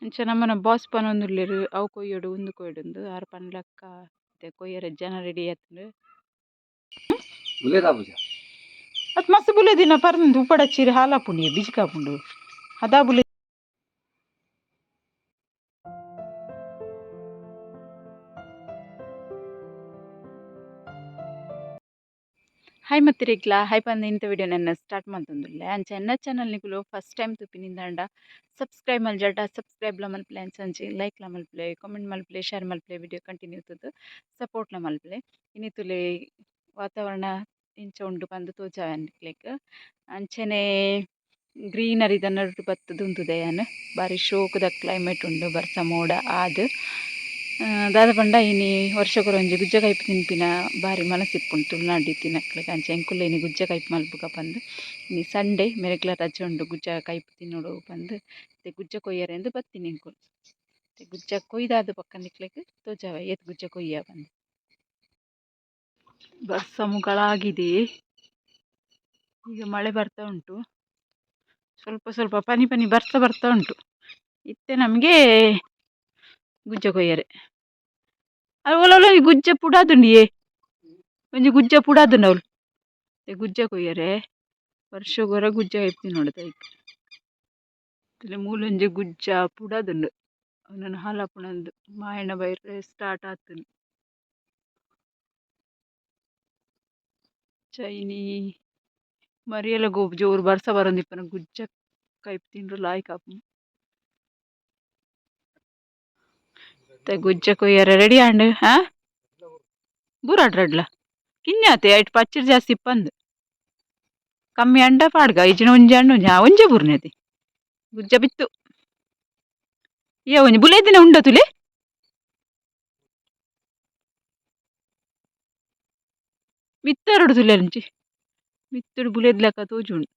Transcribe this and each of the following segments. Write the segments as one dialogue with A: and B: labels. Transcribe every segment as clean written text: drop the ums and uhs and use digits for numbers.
A: ಅಂಚ ನಮನ ಬಾಸ್ ಪನೊಂದುಲ್ಲೆರ್ ಅವು ಕೊಯ್ಯೊಡು ಉಂದು ಕೊಯ್ಯೊಡುಂದು ಆರ್ ಪನ್ಲಕ್ಕ ಇತ್ತೆ ಕೊಯ್ಯರೆ ಜನ ರೆಡಿ ಆತುಂಡು.
B: ಬುಲೆದ ಪೂಜೆ.
A: ಅತ್ ಮಸ್ತ್ ಬುಲೆದಿನ ಪರ್ಂದ್ ಉಪ್ಪಡಚ್ಚಿರಿ ಹಾಲಾಪುಂಡು ಬಿಜಿಕಾಪುಂಡು ಅದಾ ಬುಲೆ. ಹಾಯ್ ಮತ್ತಿರಿಗ್ಲ ಹಾಯ್ ಪಂದ್ ಇಂತ ವಿಡಿಯೋ ನನ್ನ ಸ್ಟಾರ್ಟ್ ಮಲ್ತೊಂದುಲ್ಲೆ. ಅಂಚ ಎನ್ನ ಚಾನಲ್ ನಿಕುಲು ಫಸ್ಟ್ ಟೈಮ್ ತೂಪಿನಿಂದಾಂಡ ಸಬ್ಸ್ಕ್ರೈಬ್ ಮಲ್ಜಾಟ ಸಬ್ಸ್ಕ್ರೈಬ್ಲ ಮಲ್ಪುಲೆ, ಅಂಚ ಅಂಚಿ ಲೈಕ್ಲ ಮಲ್ಪುಲೆ, ಕಾಮೆಂಟ್ ಮಲ್ಪುಲೆ, ಶೇರ್ ಮಲ್ಪುಲೆ, ವಿಡಿಯೋ ಕಂಟಿನ್ಯೂ ತೂದು ಸಪೋರ್ಟ್ಲ ಮಲ್ಪುಲೆ. ಇನಿ ತೂಲೆ ವಾತಾವರಣ ಇಂಚ ಉಂಡು ಪಂದ್ ತೋಜಾವೆ ನಿಕ್ಲೆಗ್. ಅಂಚನೆ ಗ್ರೀನರಿದ ನಡುಟು ಬತ್ತುದು ಉಂತುದೆ ಯಾನ್. ಬಾರಿ ಶೋಕುದ ಕ್ಲೈಮೇಟ್ ಉಂಡು, ಬರ್ಸ ಮೋಡ ಆದ್. ದಾದ ಪಂಡ ಇನಿ ವರ್ಷಗೊರ ಒಂಜಿ ಗುಜ್ಜೆ ಕೈಪು ತಿನ್ಪಿನ ಬಾರಿ ಮನಸ್ಸಿಪ್ಪುಂಡು ತುಳುನಾಡ್ ಇತ್ತಿನಕ್ಲೆಗ್. ಅಂಚ ಎಂಕುಲು ಇನಿ ಗುಜ್ಜೆ ಕೈಪು ಮಲ್ಪುಗ ಪಂದ್ ಇನಿ ಸಂಡೇ ಮೆರೆಗ್ಲ ರಜೆ ಉಂಡು, ಗುಜ್ಜೆ ಕೈಪು ತಿನ್ನೊಡು ಪಂದ್ ಇತ್ತೆ ಗುಜ್ಜೆ ಕೊಯ್ಯರೆಂದು ಬತ್ತಿನಿ ಎಂಕುಲು. ಇತ್ತೆ ಗುಜ್ಜೆ ಕೊಯ್ದಾದ್ ಬೊಕ್ಕ ನಿಕ್ಲೆಗ್ ತೋಜಾವೆ ಏತ್ ಗುಜ್ಜೆ ಕೊಯ್ಯ ಪಂದ್. ಬರ್ಸ ಮುಗಳಾಗಿದೆ, ಈಗ ಮಳೆ ಬರ್ತಾ ಉಂಟು, ಸ್ವಲ್ಪ ಸ್ವಲ್ಪ ಪನಿ ಪನಿ ಬರ್ಸ ಬರ್ತಾ ಉಂಟು. ಇತ್ತೆ ನಮಗೆ ಗುಜ್ಜೆ ಕೊಯ್ಯರೆ ಅವು ಒಂಜಿ ಗುಜ್ಜೆ ಪುಡಾದುಂಡಿಯೇ, ಒಂಜಿ ಗುಜ್ಜೆ ಪುಡಾದುಂಡು ಅವ್ಲು. ಗುಜ್ಜೆ ಕೊಯ್ಯರೆ ವರ್ಷಗೊರ ಗುಜ್ಜೆ ಕೈಪು ನೋಡುದ ಐಕ್ ಮೂಲೊಂಜಿ ಗುಜ್ಜ ಪುಡಾದುಂಡು, ಅವ್ನನ್ ಹಾಲಾಪುನಂದು ಮಾಯಣ ಬೈರೆ ಸ್ಟಾರ್ಟ್ ಆತುಂಡು. ಚೈನಿ ಮರಿಯಲ ಗೋಬು ಜೋರು ಬರ್ಸ ಬರೊಂದಿಪ್ಪುನ ಗುಜ್ಜೆ ಕೈಪು ತಿಂಡ್ರ ಲಾಯ್ಕ್ ಆಪುಂಡು. ಇತ್ತೆ ಗುಜ್ಜೆ ಕೊಯ್ಯರೆ ರೆಡಿ ಆಂಡ್. ಹಾ ಬೂರಾಡ್ ರಡ್ಲ ಕಿನ್ಯಾತೆ ಐಟ್ ಪಚ್ಚಿರ್ ಜಾಸ್ತಿ ಇಪ್ಪಂದು ಕಮ್ಮಿ ಅಂಡ ಪಾಡ್ಗ ಇಜ್ಜಿನ ಒಂಜಿ ಅಂಡ ಒಂಜಿ ಒಂಜೆ ಬೂರ್ನೆತಿ ಗುಜ್ಜೆ ಬಿತ್ತು. ಏ ಒಂಜಿ ಬುಲೆದಿನ ಉಂಡ ತುಲೆ ಮಿತ್ತರಡು ತುಲೆ ಅಂಚಿ ಮಿತ್ತುಡು ಬುಲೆದ್ಲಕ ತೋಜುಂಡು.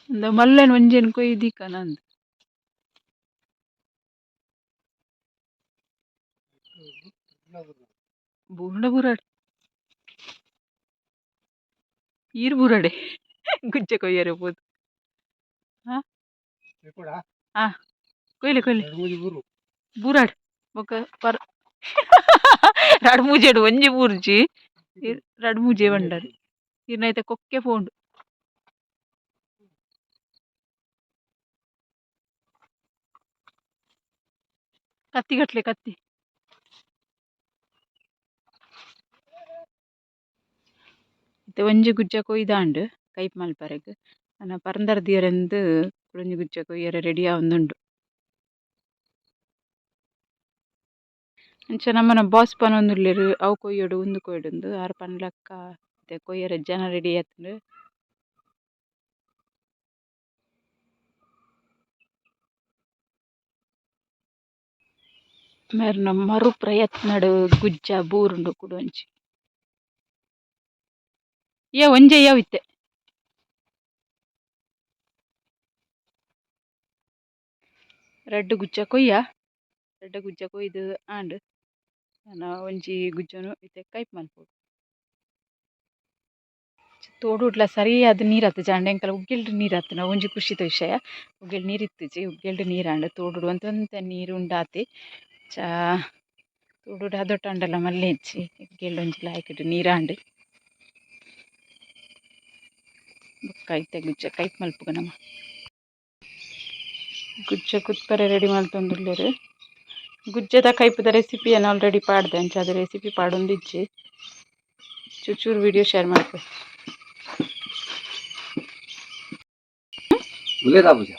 A: ಅಂದ ಮಲ್ಲನ್ ಒಂಜೆನ್ ಕೊಯ್ದಿಕನಂದ್ ಬೂರ್ಂಡ ಬೂರಾಡ್ ಈರ್ ಬೂರಡೆ ಗುಜ್ಜೆ ಕೊಯ್ಯರೆ ಪೋದು. ಹಾ ಕೊಯ್ಲೆ ಕೊಯ್ಲೆ ಬೂರಾಡ್ ಬೊಕ ಪರ್ ರಡ್ಡ್ ಮೂಜೆಡ್ ಒಂಜಿ ಬೂರ್ಜಿ ರಡ್ಡ್ ಮೂಜೆ ಪಂಡರ್ ಈರ್ನ ಐತ ಕೊಕ್ಕೆ ಪೋಂಡು. ಕತ್ತಿ ಕಟ್ಲೆ ಕತ್ತಿ. ಇತ್ತೆ ಒಂಜಿ ಗುಜ್ಜೆ ಕೊಯ್ದಾಂಡ್ ಕೈಪ್ ಮಲ್ಪರೆಗ್ ನನ ಪರಂದರ್ ದೀಯರೆಂದ್ ಕುಡೊಂಜಿ ಗುಜ್ಜೆ ಕೊಯ್ಯರೆ ರೆಡಿ ಆವೊಂದುಂಡು. ಅಂಚ ನಮನ ಬಾಸ್ ಪನೊಂದುಲ್ಲೆರ್ ಅವು ಕೊಯ್ಯೊಡು ಉಂದು ಕೊಯ್ಯೊಡುಂದು ಆರ್ ಪನ್ಲಕ್ಕ ಇತ್ತೆ ಕೊಯ್ಯರೆ ಜನ ರೆಡಿ ಆತುಂಡು. ಮೇರ್ನ ಮರು ಪ್ರಯತ್ನಡ್ ಗುಜ್ಜ ಬೂರುಂಡು ಕುಡೊಂಜಿ. ಏ ಒಂಜೆ ಯಾವ್ ಇತ್ತೆ. ರಡ್ಡ್ ಗುಜ್ಜ ಕೊಯ್ಯ, ರಡ್ಡ್ ಗುಜ್ಜ ಕೊಯ್ದು ಆಂಡ್. ನನ ಒಂಜಿ ಗುಜ್ಜನು ಇತ್ತೆ ಕೈಪ್ ಮನ್ಪೊಡು. ತೋಡುಡ್ಲ ಸರಿಯಾದ್ ನೀರ್ ಆತಿಜ ಆಂಡ ಎಂಕಲ ಉಗ್ಗೆಲ್ಡ್ ನೀರ್ ಆತುಂಡ ಒಂಜಿ ಖುಷಿತ ವಿಷಯ. ಉಗ್ಗೆಲ್ ನೀರ್ ಇತ್ತಿಜಿ, ಉಗ್ಗೆಲ್ಡ್ ನೀರ್ ಆಂಡ್. ತೋಡುಡು ಒಂತೆ ಒಂತೆ ನೀರ್ ಉಂಡಾತೆ. ಚಾ ತೋಡುಡು ಅದೊಟ್ಟಾಂಡಲ ಮಲ್ಲೆ ಇಜ್ಜಿ, ಉಗ್ಗೆಲ್ಡ್ ಒಂಜಿ ಲಾಯ್ಕ್ಡ್ ನೀರಾಂಡ್. ಬೊಕ್ಕ ಇತ್ತೆ ಗುಜ್ಜೆ ಕೈಪ್ ಮಲ್ಪುಗ ನಮ. ಗುಜ್ಜೆ ಕುತ್ಪರೆ ರೆಡಿ ಮಲ್ತೊಂದುಲ್ಲೆರ್. ಗುಜ್ಜೆದ ಕೈಪುದ ರೆಸಿಪಿಯನ್ನು ಆಲ್ರೆಡಿ ಪಾಡ್ದೆ, ಅಂಚಾದ್ ರೆಸಿಪಿ ಪಾಡೊಂದಿಜ್ಜಿ. ಚೂರು ವಿಡಿಯೋ ಶೇರ್ ಮಲ್ಪೆ.
B: ಬುಲೆದ ಪೂಜೆ.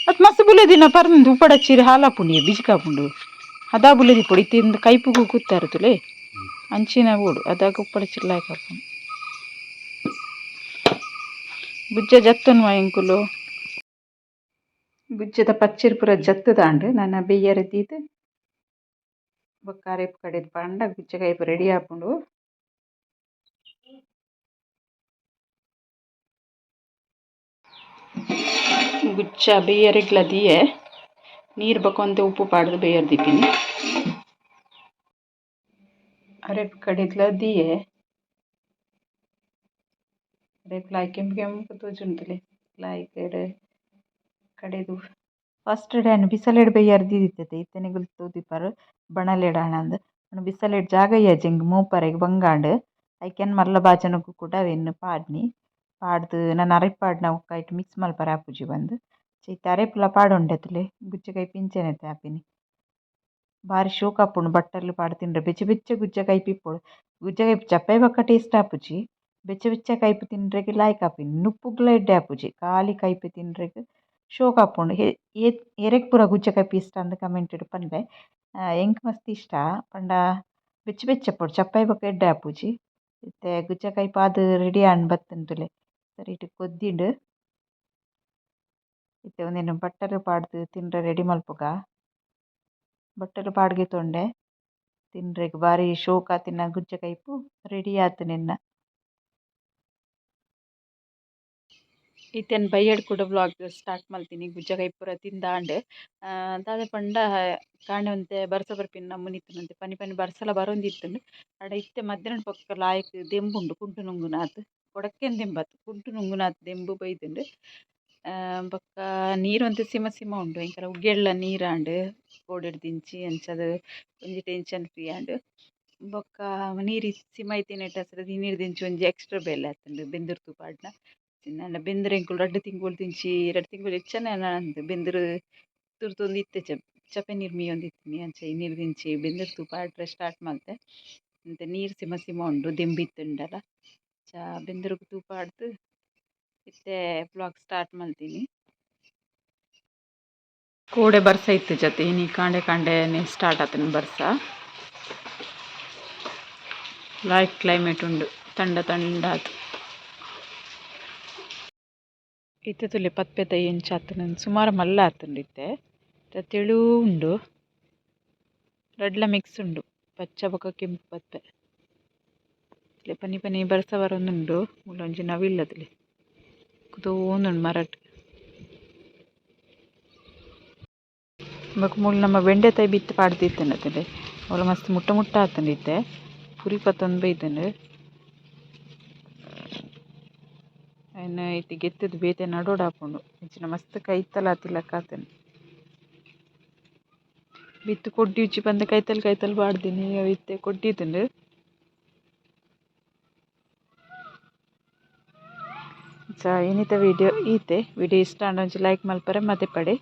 A: ಅತ್ ಮಸ್ತ್ ಬುಲೆದಿನ ಪರ್ಂದ್ ಉಪ್ಪಡಚ್ಚಿರಿ ಹಾಲಾಪುಂಡು ಬಿಜಿಕಾಪುಂಡು ಅದಾ ಬುಲೆದಿಪ್ಪೊಡು. ಇತ್ತೆ ಇಂದು ಕೈಪುಗು ಕುತ್ತಾರು ತುಲೆ ಅಂಚಿನ ಬೋಡು ಅದಾಗ ಉಪ್ಪಡಚ್ಚಿರಿ ಲಾಯ್ಕ್ ಆಪುಂಡು. ಗುಜ್ಜೆ ಜತ್ತೊನ್ವ ಎಂಕುಲು. ಗುಜ್ಜೆದ ಪಚ್ಚಿರ್ ಪೂರ ಜತ್ತುದಾಂಡ್ ನನ ಬೆಯ್ಯರೆ ದೀದ್ ಬೊಕ್ಕ ಅರೆಪು ಕಡೆದ್ ಪಾಂಡ ಗುಜ್ಜೆ ಕೈಪು ರೆಡಿ ಆಪುಂಡು. ಗುಜ್ಜ ಬೇಯರೆಗ್ಲ ದೀಯೆ ನೀರು ಬೊಕ ಒಂತೆ ಉಪ್ಪು ಪಾಡ್ದು ಬೇಯರೆ ದೀಪಿನಿ. ಅರೆಪು ಕಡೆದ್ಲ ದೀಯೆ ಅರೆಪು ಲಾಯ್ಕ್ ಕೆಂಪು ಕೆಂಪು ತೋಜುಂಡು ತೂಲೆ ಲಾಯ್ಕ್ಡ್. ಕಡೆದು ಫಸ್ಟ್ ಡೇ ಬಿಸಲೆಡ್ ಬಯ್ಯಾರ್ ದೀದಿತ್ತೆ ಇತ್ತೆ ನಿಗುಲು ತೂದಿಪ್ಪರ್ ಬಣಲೆಡ್ ಆಂಡ್ ಬಿಸಲೆಡ್ ಜಾಗ ಇಜ್ಜಿ ಎಂಕ್ ಮೂಪರೆಗ್ ಬಂಗಾಂಡ್. ಐಕೆನ್ ಮಲ್ಲ ಬಾಜನೊಗು ಕೂಡ ಅವೆನ್ ಪಾಡ್ನಿ ಪಾಡ್ದ್ ನನ ಅರೆಪು ಪಾಡ್ನ ಬೊಕ್ಕ ಐಟ್ ಮಿಕ್ಸ್ ಮಲ್ಪರೆ ಆಪುಜಿ ಪಂದ್. ಇತ್ತೆ ಅರೆಪುಲ ಪಾಡೊಂಡೆ ತೂಲೆ ಗುಜ್ಜೆ ಕೈಪು ಇಂಚೆನೆ ಆಪಿನಿ. ಬಾರಿ ಶೋಕು ಆಪುಂಡು ಬಟ್ಟಲ್ ಪಾಡ್ದ್ ತಿಂಡ ಬೆಚ್ಚ ಬೆಚ್ಚ ಗುಜ್ಜೆ ಕೈಪು ಇಪ್ಪೊಡು. ಗುಜ್ಜೆ ಕೈಪು ಚಪ್ಪೆ ಬೊಕ್ಕ ಟೇಸ್ಟ್ ಆಪುಜಿ. ಬೆಚ್ಚ ಬೆಚ್ಚ ಕೈಪು ತಿನ್ರೆಗ್ ಲಾಯ್ಕ್ ಆಪಿನಿ. ನುಪ್ಪುಗ್ಲ ಎಡ್ಡೆ ಆಪುಜಿ. ಖಾಲಿ ಕೈಪು ತಿನ್ರೆಗ್ ಶೋಕು ಆಪುಂಡು. ಏತ್ ಏರೆಗ್ ಪೂರ ಗುಜ್ಜೆ ಕೈಪು ಇಷ್ಟ ಅಂದ್ ಕಮೆಂಟ್ ಪನ್ಲೆ. ಎಂಕ್ ಮಸ್ತ್ ಇಷ್ಟ ಪಂಡ ಬೆಚ್ಚ ಬೆಚ್ಚ ಇಪ್ಪೊಡು ಚಪ್ಪೆ ಬೊಕ್ಕ ಎಡ್ಡೆ ಆಪುಜಿ. ಇತ್ತೆ ಗುಜ್ಜೆ ಕೈಪು ಆದ್ ರೆಡಿ ಆಂಡ್ ಬತ್ತ್ಂಡ್ ತೂಲೆ ಸರಿಟ್ ಕೊದ್ದಿಂಡ್. ಇತ್ತೆ ಉಂದೆನ್ ಬಟ್ಟಲ್ ಪಾಡ್ದ್ ತಿನ್ರೆ ರೆಡಿ ಮಲ್ಪುಗ. ಬಟ್ಟಲ್ ಪಾಡ್ದ್ ಗೆತೊಂಡೆ ತಿನ್ರೆಗ್ ಬಾರಿ ಶೋಕು ಆತಿನ ಗುಜ್ಜೆ ಕೈಪು ರೆಡಿ ಆತುಂಡು ಎನ್ನ. ಇತ್ತೆನ್ ಬಯ್ಯಡ್ ಕೂಡ ವ್ಲಾಗ್ ಸ್ಟಾರ್ಟ್ ಮಲ್ತಿನಿ ಗುಜ್ಜೆ ಕೈಪು ಪೂರ ತಿಂದಾಂಡ್. ದಾದ ಪಂಡ ಕಾಂಡೆ ಒಂತೆ ಬರ್ಸ ಬರ್ಪಿನ ನಮೂನಿ ಇತ್ತುಂಡು ಪನಿ ಪನಿ ಬರ್ಸಲ ಬರೊಂದಿತ್ತುಂಡು. ಆಂಡ ಇತ್ತೆ ಮಧ್ಯಾಹ್ನ ಬೊಕ್ಕ ಲಾಯ್ಕ್ ದೆಂಬುಂಡು ಕುಂಟು ನುಂಗುನಾತ್ ಕೊಡಕ್ಕೆನ್ ದೆಂಬತ್ ಕುಂಟು ನುಂಗುನಾತ್ ದೆಂಬು ಬೈದುಂಡು. ಬೊಕ್ಕ ನೀರು ಒಂತೆ ಸಿಮ ಸಿಮ ಉಂಡು ಎಂಕಲ ಉಗ್ಗೆಲ್ಲ ನೀರಾಂಡ್ ಕೋಡೆಡ್ದಿಂಚಿ ಅಂಚಾದ್ ಒಂಜಿ ಟೆನ್ಷನ್ ಫ್ರೀ ಆಂಡ್. ಬೊಕ್ಕ ನೀರು ಸಿಮ ಇತ್ತಿನೆಟ್ ಇನಿಡ್ದಿಂಚಿ ಒಂಜಿ ಎಕ್ಸ್ಟ್ರಾ ಬೇಲೆ ಆತುಂಡು ಬೆಂದುರು ತೂ ಪಾಡ್ನ. ಆಂಡ ಬೆಂದುರು ಎಂಕುಲು ರಡ್ಡ್ ತಿಂಗೊಲು ರಡ್ಡ್ ತಿಂಗೊಲು ಎಚ್ಚನೆ ಆಂಡ್ ಬೆಂದುರು ತುರ್ತೊಂದು ಇತ್ತೆ ಚಪ್ಪೆ ನೀರು ಮೀಯೊಂದಿತ್ತಿನಿ ಅಂಚ ಇನಿಡ್ದಿಂಚಿ ಬೆಂದುರು ತೂ ಪಾಡ್ರೆ ಸ್ಟಾರ್ಟ್ ಮಲ್ತೆ. ಒಂತೆ ನೀರು ಸಿಮ ಸಿಮ ಉಂಡು ದೆಂಬು ಇತ್ತುಂಡಲ ಅಂಚ ಬೆಂದುರುಗು ತೂ ಪಾಡ್ದ್ ಇತ್ತೆ ವ್ಲಾಗ್ ಸ್ಟಾರ್ಟ್ ಮಲ್ತಿನಿ. ಕೋಡೆ ಬರ್ಸ ಇತ್ತಿಜತೆ ಇನಿ ಕಾಂಡೆ ಕಾಂಡೆನೆ ಸ್ಟಾರ್ಟ್ ಆತುಂಡು ಬರ್ಸ. ಲಾಯ್ಕ್ ಕ್ಲೈಮೇಟ್ ಉಂಡು ತಂಡ ತಂಡಾತ್. ಇತ್ತೆ ತೂಲೆ ಪದ್ಪೆ ತೈ ಎಂಚ ಆತುಂಡು ಸುಮಾರು ಮಲ್ಲ ಆತುಂಡು ಇತ್ತೆ. ತೆಳು ಉಂಡು ರಡ್ಲ ಮಿಕ್ಸ್ ಉಂಡು ಪಚ್ಚ ಬೊಕ ಕೆಂಪು ಪದ್ಪೆ. ತೂಲೆ ಪನಿ ಪನಿ ಬರ್ಸ ಬರೊಂದುಂಡು ಮೂಲೊಂಜಿ ನವಿಲ್ ತೂಲೆ ಕುದೋಂದುಂಡು ಮರಟ್. ಬೊಕ ಮೂಲು ನಮ್ಮ ಬೆಂಡೆ ತೈ ಬಿತ್ತ್ ಪಾಡ್ದಿತ್ತುಂಡು ತೂಲೆ ಅವ್ಲು ಮಸ್ತ್ ಮುಟ್ಟ ಮುಟ್ಟ ಆತುಂಡು ಇತ್ತೆ ಪುರಿ ಪತ್ತೊಂದು ಬೈದುಂಡು. ಐನ್ ಇತ್ತೆ ಗೆತ್ತುದು ಬೇತೆ ನಡೋಡಾಪುಂಡು ಇಂಚಿನ ಮಸ್ತ್ ಕೈತಲ್ ಆತಿಲಕ ಆತುಂಡು. ಬಿತ್ತ್ ಕೊಡ್ಡಿಜ್ಜಿ ಪಂದ್ ಕೈತಲ್ ಕೈತಲ್ ಪಾಡ್ದಿನಿ ಅವು ಇತ್ತೆ ಕೊಡ್ಡಿತುಂಡು. ಅಂಚ ಇನಿತ ವಿಡಿಯೋ ಈತೆ. ವಿಡಿಯೋ ಇಷ್ಟ ಆಂಡ ಒಂಜಿ ಲೈಕ್ ಮಲ್ಪರೆ ಮದಪಡೆ.